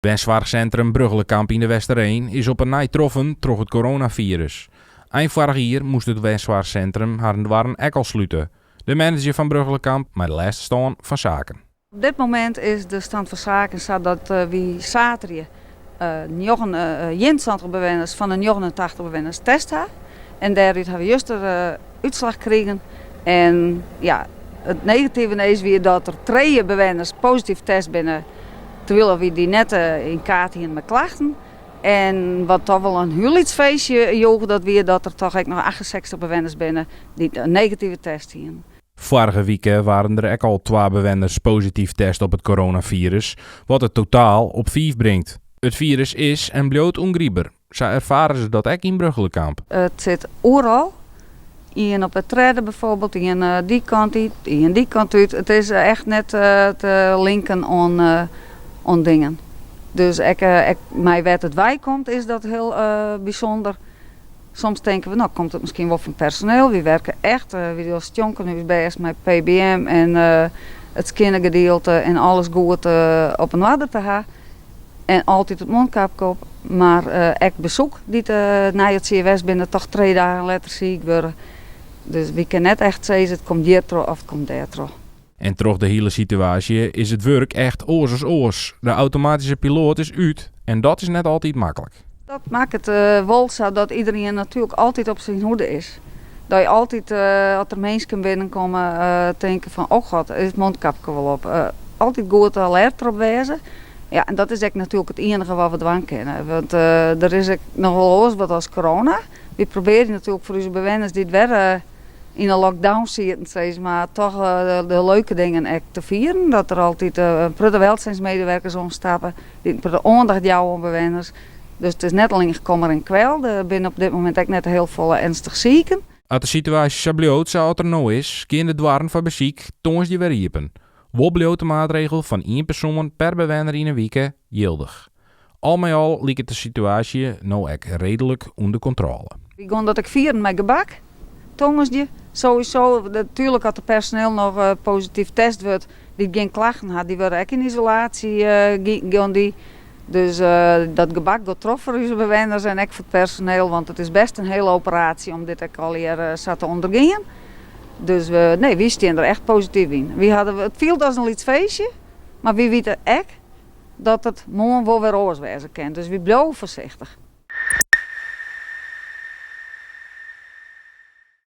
Wensoarchsintrum Brugchelekamp yn De Westereen is op 'e nij troffen troch it coronafirus. Ein foarich jier moast it wensoarchsintrum harren doarren ek al slute. De manager fan Brugchelekamp mei de lêste stân fan saken. Op dit momint is de stand fan saken sa dat wy saterdei 71 bewenners fan de 89 bewenners test ha. En dêrút ha we juster útslach krigen. En ja, it negative nijs wie dat der trije bewenners posityf test binne, terwyl wy dy net yn kaart hiene mei klachten. En wat toch wol in hiel lyts feestje joech, dat wie dat der toch ek noch 68 bewenners binne dy't in negative test hiene. Foarige wike waarden der ek al twa bewenners posityf test op it coronafirus, wat it totaal op fiif bringt. It firus is en bliuwt ûngrypber. Sa erfare se dat ek yn Brugchelekamp. It sit oeral. Ien op de tredde bijvoorbeeld, ien dy kant út, ien dy kant út. It is echt net te linken oan dingen. Dus ek mei wêr't it wei komt is dat hiel bysûnder. Soms tinke we, no komt it miskien wol fan personeel. Wy werke echt, wy dogge stjonken ús bêst mei PBM en it skjinne gedielte en alles goed op in oarder te ha. En altyd it mondkapke op. Mar ek besoek dy't nei it CWS binne toch trije dagen letter siik wurde. Dus wy kinne net echt sizze it komt hjir troch of it komt dêr troch. En troch de hiele situaasje is it wurk echt oars as oars. De automatyske piloat is út en dat is net altyd maklik. Dat makket wol sa dat iderien natuerlik altyd op syn hoede is. Dat je altyd, as der minsken binnenkomme, tinke fan oh god, is it mondkapke wol op. Altyd goed alert derop wêze. Ja, en dat is ek natuerlik it iennige wat we dwaan kinne. Want der is ek noch wol oars wat as corona. Wy probearje natuerlik foar ús bewenners dy't wer yn de lockdown sieten, sis mar, toch de leuke dingen ek te fieren. Dat der altyd in protte welsynsmedewerkers omstappe, dy't in protte oandacht jouwe oan bewenners. Dus it is net allinnich kommer en kwel. Der binne op dit momint ek net hiel folle ernstig siken. As de situaasje sa bliuwt sa as er no is, gean de doarren foar besyk tongersdei wer iepen. Wol bliuwt de maatregel fan ien persoan per bewenner yn 'e wike jildich. Al mei al liket de situaasje no ek reedlik ûnder kontrôle. Wy gean dat ek fieren mei gebak, tongersdei. Sowieso, natuerlik as der personeel noch posityf test wurdt dy't gjin klachten hat, dy wurde ek yn isolaasje gean dy. Dus dat gebak giet troch foar ús bewenners en ek foar it personeel, want it is best in hiele operaasje om dit ek allegear sa te ûndergean. Dus nee, wy stean der echt posityf yn. Wy hadden, it fielt as in lyts feestje, mar wy witte ek dat it moarn wol wer oars wêze kin. Dus wy bliuwe foarsichtich.